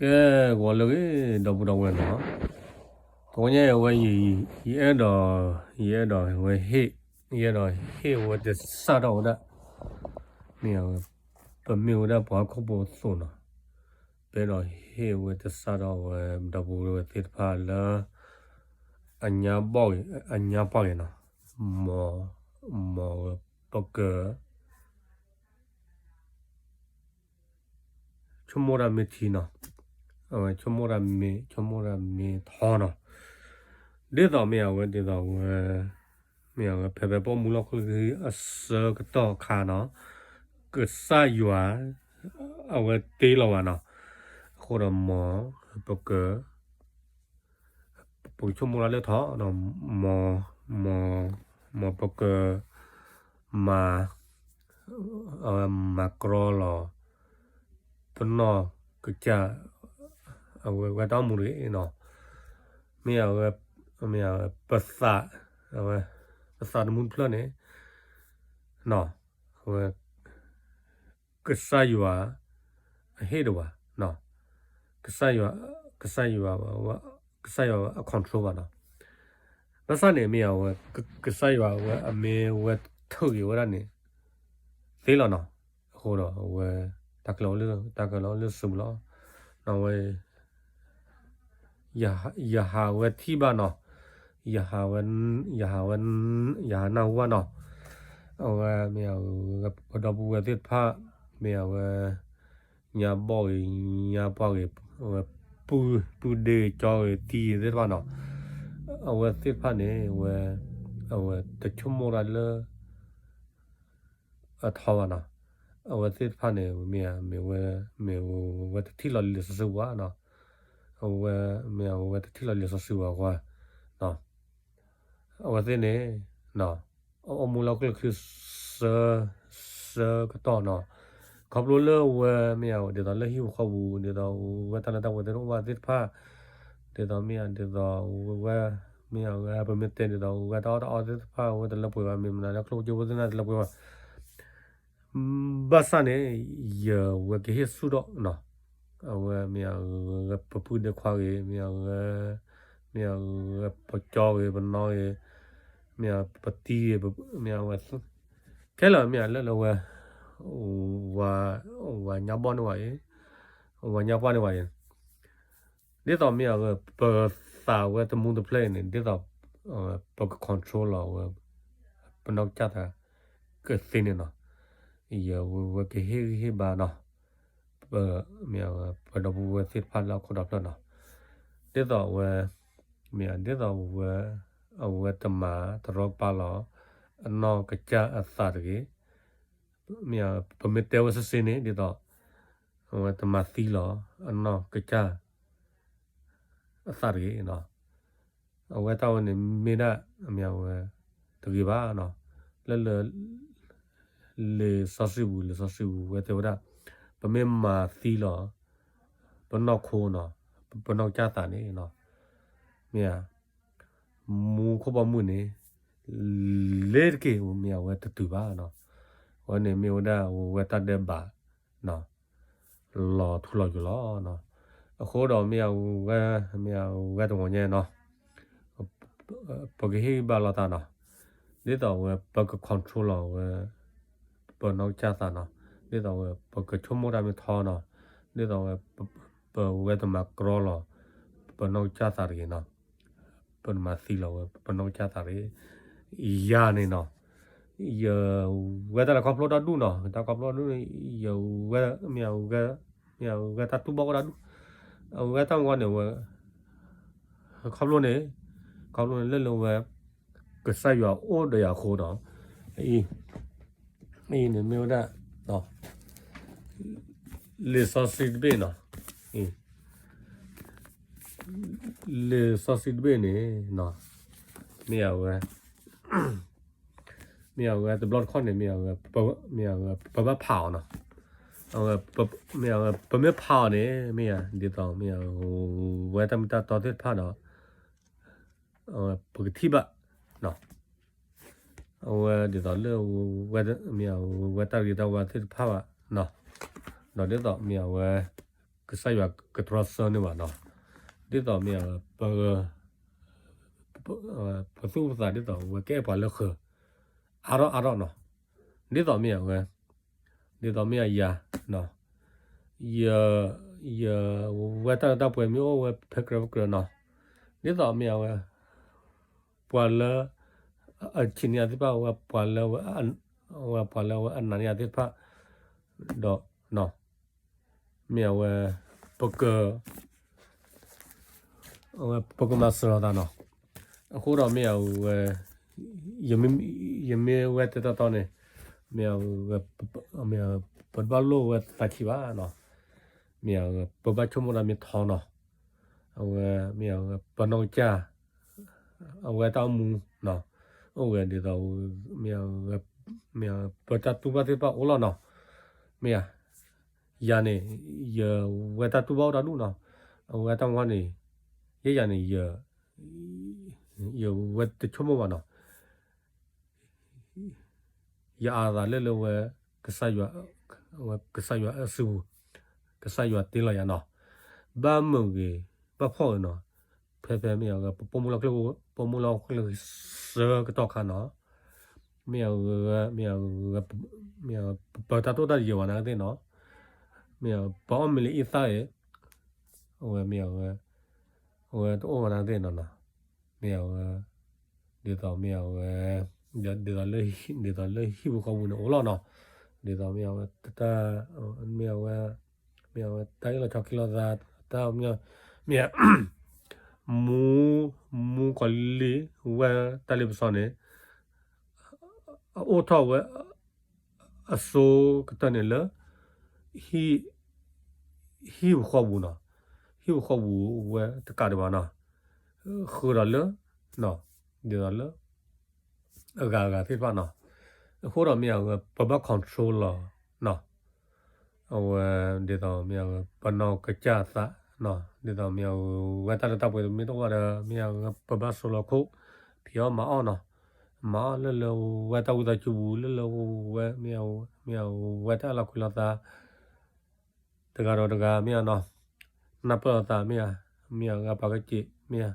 ကဲ ဂီၤလၢအဂ့ၤ ဒီပုၢ်ဒီဝဲၢ်နီၤ, တနံၤညါအံၤ အဝဲ ယအဲၣ်ဒိး ယအဲၣ်ဒိးဝဲဟ့ၣ် ယအဲၣ်ဒိးဟ့ၣ်ဝဲတစၢ်ထီၣ်ဝဲဒၣ် မ့ၢ်ဝဲ ပမ့ၢ်ဝဲဒၣ်ပှၤဟီၣ်ခိၣ်ဖိအသိးနီၤ, ပအဲၣ်ဒိးဟ့ၣ်ဝဲတစၢ်ထီၣ်ဝဲ ဒီပုၢ်ဝဲၢ်သ့ၣ်တဖၣ်လၢ အညါဘီၣ်ဂ့ၤ အညါပှၢ်ဂ့ၤနီၤ, မ် မ်ဝဲပက ဆိကမိၣ်တၢ်မ့ၢ်ထံနီၤ, အဝဲဆိကမိၣ်တၢ်မ့ၢ် ဆိကမိၣ်တၢ်မ့ၢ်ထီနီၤ, ဒ်သိးမ့ၢ်အဝဲ ဒ်သိးဝဲ မ့ၢ်အဝဲ ဖဲဖဲပအိၣ်မူလၢဟီၣ်ခိၣ်ချၢအဆၢကတီၢ်အခါနီၤ, ကစၢ်ယွၤ အဝဲတ့လီၤဘၣ်နီၤ, အဃိဒီးမ် ပက ပကဆိကမိၣ်တၢ်လၢထီ, မ် မ်ပက မၤ အဝဲမၤကြီလီၤ ပနီၢ်ကစၢ် အဝဲ ဝဲတၢ်အိၣ်မူတဂ့ၤနီၤ, မ့ၢ်အဝဲ မ့ၢ်အဝဲ ပသး အဝဲ ပသးသမူတဖျၢၣ်န့ၣ် အဝဲ ကစၢ်ယွၤ အဟ့ၣ်ဒိးဘၣ်, ကစၢ်ယွၤ ကစၢ်ယွၤ ကစၢ်ယွၤအ control ဘၣ်နီၤ, ဘၣ်ဆၣ်န့ၣ်မ့ၢ်အဝဲ ကစၢ်ယွၤအဝဲအမ့ၢ်ဝဲထုးက့ၤဝဲဒၣ်န့ၣ် သ့လီၤနီၤ, အဃိဒီးအဝဲ တၢ်ကလီလၢ တၢ်ကလီလၢစုပူၤလီၤ, အဝဲ ယဟးဝဲထံၣ်ဘၣ်နီၤ, ယဟးဝဲ ယဟးဝဲ ယဟးနၢ်ဟူဘၣ်နီၤ, အဝဲမ့ၢ်အဝဲ ပဒီပုၢ်ဝဲၢ်သ့ၣ်တဖၣ် မ့ၢ်အဝဲ ညါဘီၣ်ဂ့ၤ ညါပှၢ်ဂ့ၤ အဝဲ ပုၢ်ဒ့ကၠီဂ့ၤ တံၤဂ့ၤသ့ၣ်တဖၣ်နီၤ, အဝဲသ့ၣ်တဖၣ်န့ၣ် အဝဲ အဝဲတဆိကမိၣ်တၢ်လၢ အထီဘၣ်နီၤ, အဝဲသ့ၣ်တဖၣ်န့ၣ် မ့ၢ် မ့ၢ်ဝဲ မ့ၢ်ဝဲတထံၣ်လီၤလံာ်စီဆှံပူၤဘၣ်နီၤ, အဝဲ မ့ၢ်အဝဲတထံၣ်လီၤလံာ်စီဆှံပူၤအဃိ အဝဲသ့ၣ်န့ၣ် အအိၣ်မူလၢဟီၣ်ခိၣ်ချၢဆၢ ဆၢကတီၢ်နီၤ, ခီဖျိလၢအဝဲမ့ၢ်အဝဲ ဒ်သိးလၢဟံၣ်ပူၤဃီပူၤ ဒ်သိးဝဲတၢ်လၢတၢ်ပှဲၤသ့ၣ်တဖၣ် ဒ်သိးမ့ၢ် ဒ်သိးဝဲ မ့ၢ်အဝဲ ပမ့ၢ်တဲဒ်သိးဝဲတၢ်အီၣ်တၢ်အီသ့ၣ်တဖၣ် အဝဲတလၢပှဲၤဘၣ် မ့ၢ်မနုၤလၢကျိၣ်စ့ဖိသ့ၣ်တဖၣ်တလၢပှဲၤဘၣ် ဘၣ်ဆၣ်န့ၣ် ယဝဲကဟ့ၣ်ဆူၣ်ထီၣ်နီၤ, အဝဲမ့ၢ်အဝဲပပုၢ်ဒ့ခွါဂ့ၤ မ့ၢ်အဝဲ မ့ၢ်အဝဲပကၠီဂ့ၤ ပနီၢ်ဂ့ၤ မ့ၢ်အဝဲပတံၤဂ့ၤ မ့ၢ်အဝဲ ခဲလၢာ်မ့ၢ်အလၢလၢဝဲ ဝၤ ဝၤညါဘီၣ်န့ၢ်ဝဲအံၤ ဝၤညါပှၢ်န့ၢ်ဝဲအံၤ ဒ်သိးမ့ၢ်အဝဲ ပသးဝဲတမူတဖျၢၣ်အံၤန့ၣ် ဒ်သိး ပက control လီၤဝဲ ပနီၢ်ကစၢ်သးကသ့န့ၣ်နီၤ, ယဝဲကဟ့ၣ်ဂံၢ်ဟ့ၣ်ဘါနီၤ, ပ မ့ၢ်အဝဲ ပဒီပုၢ်ဝဲၢ်သ့ၣ်တဖၣ်လၢဟီၣ်ခိၣ်ဒီဖျၢၣ်နီၤ, ဒ်သိးအဝဲ မ့ၢ်ဒ်သိးဝဲ အဝဲတမၤတရီတပါလီၤ အနီၢ်ကစၢ်အသးတဂ့ၤ, မ့ၢ်ပမ့ၢ်တဲဝဲစ့ၢ်စ့ၢ်န့ၣ် ဒ်သိး အဝဲတမၤသံလီၤ အနီၢ်ကစၢ် အသးတဂ့ၤနီၤ, အဝဲတၢ်ဝဲန့ၣ်မ့ၢ်ဒၣ် မ့ၢ်အဝဲ တဂ့ၤဘၣ်နီၤ, လၢလၢ လံာ်စီဆှံပူၤ လံာ်စီဆှံပူၤဝဲတဲဝဲဒၣ် ပမ့ၢ်မၤသံလီၤ ပနီၢ်ခိနီၤ, ပနီၢ်ကစၢ်သးန့ၣ်နီၤ, မ့ၢ်ဧါ မူခိၣ်ဘီမုၢ်န့ၣ် လ့ၤတက့ၢ် မ့ၢ်အဝဲတတုၤဘၣ်နီၤ, အဝဲန့ၣ်မ့ၢ်ဝဲဒၣ်ဝဲတၢ်ဒဲးဘးနီၤ, လီၤထူလီၤယိာ်လီၤနီၤ, အဃိဒီးမ့ၢ်အဝဲ မ့ၢ်အဝဲတဂီၤညါနီၤ, ပကဟ့ၣ်ဂံၢ်ဘါလီၤသးနီၤ, ဒ်သိးဝဲပက control လီၤဝဲ ပနီၢ်ကစၢ်သးနီၤ, ဒ်သိးဝဲပကဆိကမိၣ်တၢ်မ့ၢ်ထီနီၤ, ဒ်သိးဝဲ ပဝဲတမၤကြီလီၤ ပနီၢ်ကစၢ်သးတဂ့ၤနီၤ, ပတမၤသံလီၤဝဲ ပနီၢ်ကစၢ်သးတဂ့ၤ, ယၤန့ၣ်နီၤ, ယဝဲတၢ်လၢခီဖျိတၢ်ဒူၣ်နီၤ, တၢ်ခီဖျိဒူၣ်န့ၣ် ယဝဲ မ့ၢ်အဝဲ မ့ၢ်အဝဲတၢ်တူၢ်ဘၣ်ကီတၢ်ဒူၣ်, အဝဲတၢ်မူန့ၣ်ဝဲ ခီဖျိန့ၣ် ခီဖျိန့ၣ် လၢလၢဝဲ ကစၢ်ယွၤအိၣ်ဒီးယၤအဃိဒီး အံၤ အံၤန့ၣ်မ့ၢ်ဝဲဒၣ် လံာ်စီဆှံတဘ့ၣ်နီၤ, လံာ်စီဆှံတဘ့ၣ်န့ၣ် မ့ၢ်အဝဲ မ့ၢ်အဝဲတဘျီတခီၣ်န့ၣ် မ့ၢ်အဝဲ မ့ၢ်အဝဲ ပဘၣ်ဖးအီၤနီၤ, အဝဲ မ့ၢ်အဝဲ ပမ့ၢ်ဖးအီၤန့ၣ် မ့ၢ်ဧါ ဒ်သိး မ့ၢ်အဝဲ ဝဲတၢ်မ့ၢ်တၢ်တီသ့ၣ်တဖၣ်ဒီး ပကထံၣ်ဘၣ် အဝဲဒ်သိးလၢ မ့ၢ်အဝဲတၢ်ဂ့ၤတၢ်ဝါသ့ၣ်တဖၣ်ဘၣ်နီၤ, ဒီးဒ်သိးမ့ၢ်အဝဲ ကစၢ်ယွၤကတြီဆၢန့ၢ်ဘၣ်နီၤ. ဒ်သိးမ့ၢ်အဝဲ ပ ပသူၣ်ပသးဒ်သိးအဝဲကအဲၣ်ပှၤလၢဃၢၤ အါထီၣ်အါထီၣ်နီၤ. ဒ်သိးမ့ၢ်အဝဲ ဒ်သိးမ့ၢ်အယၤနီၤ, ယ ယဝဲတၢ်လၢတၢ်ပှဲၤမ့ၢ်အိၣ်ဝဲဖဲကြၢးဖဲကြၢးနီၤ, ဒ်သိးမ့ၢ်အဝဲ ပှၤလၢ အဆံးန့ၢ်ယၤသ့ၣ်တဖၣ် ဝဲပှၤလၢ ဝဲပှၤလၢဝဲအနာ်န့ၢ်ယၤသ့ၣ်တဖၣ် ဒီး မ့ၢ်အဝဲ ပက အဝဲပကမၤစၢၤလီၤသးနီၤ. အဃိဒီးမ့ၢ်အဝဲ ယမ့ၢ်ဝဲတဲတီတီန့ၣ် မ့ၢ်အဝဲ ပတဘၣ်လိၣ်ဝဲသးခံဘၣ်နီၤ. မ့ၢ်အဝဲ ပဘၣ်ဆိကမိၣ်တၢ်မ့ၢ်ထီနီၤ. အဝဲ မ့ၢ်အဝဲ ပနီၢ်ကစၢ် အဝဲတၢ်အိၣ်မူနီၤ, အိၣ်ဝဲဒ်သိး မ့ၢ်အဝဲ မ့ၢ်အဝဲ ပတၢ်တူၢ်ဘၣ်သ့ၣ်တဖၣ်အိၣ်လီၤနီၤ. မ့ၢ်ဧါ ယၤန့ၣ် ယဝဲတၢ်တူၢ်ဘၣ်အိၣ်တၢ်ဒူၣ်နီၤ, အဝဲတၢ်မူန့ၣ် ယဲယၤန့ၣ် ယဝဲတဆိကမိၣ်ဘၣ်နီၤ. ယအးသးလၢလၢဝဲ ကစၢ်ယွၤ ဝဲကစၢ်ယွၤအစုပူၤ, ကစၢ်ယွၤတ့လီၤယၤနီၤ. ဘၣ်မုာ်ဂ့ၤ ဘၣ်ဖှီၣ်ဂ့ၤနီၤ, ဖဲဖဲမ့ၢ်အဝဲ ပပိာ်မုၣ်လီၢ်ကျဲ ပိာ်မုၣ်လီၢ်ကျဲဆၢကတီၢ်ခါနီၤ, မ့ၢ်အဝဲ မ့ၢ်အဝဲ မ့ၢ်အဝဲ ပတၢ်တိၢ်တၢ်ယဲၢ်ဝဲနာ်ကသ့ၣ်နီၤ, မ့ၢ်အဝဲ ပအီၣ်မ့ၤလၢအံသၣ်အံၤ အဝဲမ့ၢ်အဝဲ အဝဲတအိၣ်ဝဲနာ်ကသ့ၣ်နီၤနီၤ, မ့ၢ်အဝဲ ဒ်သိးမ့ၢ်အဝဲ ဒ်သိးလၢ ဒ်သိးလၢဟံၣ်ပူၤဃီပူၤန့ၣ်အိၣ်လီၤနီၤ, ဒ်သိးမ့ၢ်အဝဲ တၢ် မ့ၢ်အဝဲ မ့ၢ်အဝဲတၢ်အ့ၣ်လိာ်ဆိးက့လိာ်သး တၢ်မ့ၢ် မ့ၢ် မူ မူကီၤလံၢ်ဝဲတၢ်လ့ပစီန့ၣ် အအိၣ်ထီၣ်ဝဲ အစိကတၢၢ်န့ၣ်လၢ ဟံၣ် ဟံၣ်ပူၤဃီပူၤနီၤ, ဟံၣ်ပူၤဃီပူၤဝဲတကးဒံးဘၣ်နီၤ, ဃုာ်ဒီးလၢ ဒ်သိးလၢ အဂၤအဂၤသ့ၣ်တဖၣ်နီၤ, အဃိဒီးမ့ၢ်အဝဲ ပဘၣ် control လီၤနီၤ, အဝဲ ဒ်သိးမ့ၢ်အဝဲ ပနီၢ်ကစၢ်သးနီၤ, ဒ်သိးမ့ၢ်အဝဲ ဝဲတၢ်လၢတၢ်ပှဲၤတမ့ၢ်တအိၣ်ဘၣ်ဒီး မ့ၢ်အဝဲ ပဘၣ်စိလီၤခိၣ် ဖံးအီၣ်မၤအီၣ်နီၤ, မၤအီၣ်လၢလၢဝဲတၢ်ဝံသးစူၤပူၤ လၢလၢဝဲ မ့ၢ်အဝဲ မ့ၢ်အဝဲတၢ်အလီၤကွံလီၤသး တဂၤဒီးတဂၤ မ့ၢ်ဧါနီၤ, နၢ်ပၢၢ်လိာ်သး မ့ၢ်ဧါ, မ့ၢ်ဧါ ဂၤပှၤကစ့း မ့ၢ်ဧါ,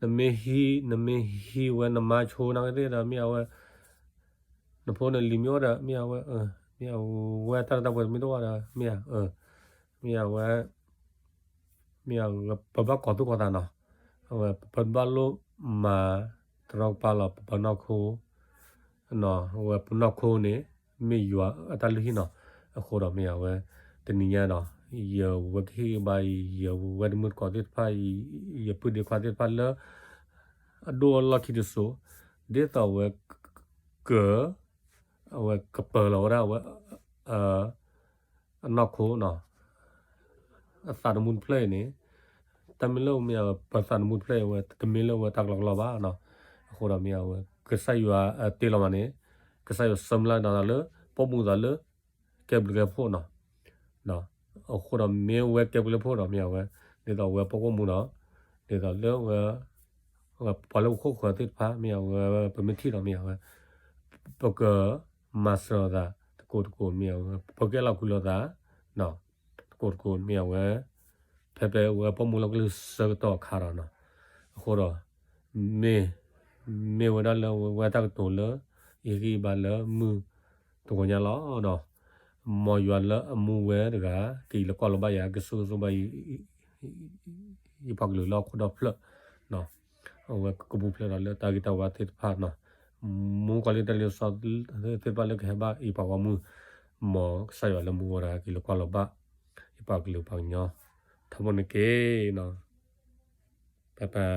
နမ့ၢ်ဟံး နမ့ၢ်ဟံးဝဲနမါဆိနာ်ကသ့ၣ်ဒီး မ့ၢ်ဧါဝဲ နဖိနလံၤမ့ၢ်အိၣ်ဒီး မ့ၢ်ဧါဝဲ မ့ၢ်ဧါဝဲတၢ်လၢတၢ်ပှဲၤမ့ၢ်တအိၣ်ဘၣ်ဒီး မ့ၢ်ဧါ မ့ၢ်ဧါဝဲ မ့ၢ်ဧါ ပဘၣ်ကီၤသူၣ်ကီၤသးနီၤ, အဝဲပဘၣ်လိၣ်မၤတရီတပါလီၤ ပနီၢ်ခိ အဝဲပနီၢ်ခိန့ၣ် မ့ၢ်ယွၤအတၢ်လုၢ်ဟံၣ်နီၤ, အဃိဒီးမ့ၢ်အဝဲ တနံၤညါဒီး ယဝဲကဟ့ၣ်ဂံၢ်ဘါ ယဝဲတမုၢ်တကိးသ့ၣ်တဖၣ် ယပုၢ်ဒ့ခွါသ့ၣ်တဖၣ်လၢ အဒိၣ်အလီၢ်ခံတစိၤ ဒ်သိးဝဲ က အဝဲကပၢၤလီၤဝဲဒၣ်ဝဲ အနီၢ်ခိနီၤ, အသးသမူတဖျၢၣ်အံၤန့ၣ် တၢ်မ့ၢ်လၢမ့ၢ်အဝဲ ပသးသမူတဖျၢၣ်အံၤဝဲ တမ့ၢ်လၢဝဲတၢ်ကလီကလီဘၣ်နီၤ, အဃိဒီးမ့ၢ်အဝဲ ကစၢ်ယွၤတ့လီၤမးန့ၣ် ကစၢ်ယွၤဆၢမုၢ်လၢ်ဒီးသးလၢ ပိာ်မုၣ်သးလၢ ကဲဘျုးကဲဖှိၣ်နီၤ, အဃိဒီးမ့ၢ်ဝဲကဲဘျုးကဲဖှိၣ်ဒီးမ့ၢ်အဝဲ ဒ်သိးဝဲပိာ်မုၣ်ဒီး ဒ်သိးလၢဝဲ ပှၤလၢပခိၣ်ဃၢၤသ့ၣ်တဖၣ် မ့ၢ်အဝဲ ပမ့ၢ်ထံၣ်ဒီးမ့ၢ်အဝဲ ပကမၤစၢၤလိာ်သး တကိးတကိးမ့ၢ်အဝဲ ပကအဲၣ်လီၤကွံလိာ်သး တကိးတကိးမ့ၢ်အဝဲ ဖဲဖဲဝဲပိာ်မုၣ်လီၢ်ကျဲဆၢကတီၢ်အခါဒီးနီၤ, အဃိဒီး မ့ၢ် မ့ၢ်ဝဲဒၣ်လၢဝဲတၢ်ကတိၤလၢ ယဟ့ၣ်ဂံၢ်ဘါလၢမုၢ်တဂီၤညါလီၤဒီး မ်ယွၤလၢအမူဝဲတဂၤ ကအံးလီၤကွၢ်လီၤဘၣ်ယၤ ကဆိၣ်ဂ့ၤဆိၣ်ဝါဘၣ် ယပှၤကလုာ်လၢဟီၣ်ခိၣ်ဒီဖျၢၣ် အဝဲကပူၤဖျဲးဒီးလၢတၢ်ဂ့ၤတၢ်ဝါသ့ၣ်တဖၣ်နီၤ, မူကီၤလံၢ်တၢ်လ့ပစီသ့ၣ်တဖၣ်လၢကဟဲဘၣ်အံၤပှၤဂီၢ်မုၢ်, မ်ကစၢ်ယွၤလၢမူဝဲတဂၤ ကအံးလီၤကွၢ်လီၤဘၣ် ယပှၤကလုာ်ပှၤကညီ ထီဘိန့ၣ်တက့ၢ်နီၤ, ပၢ်ပၢ်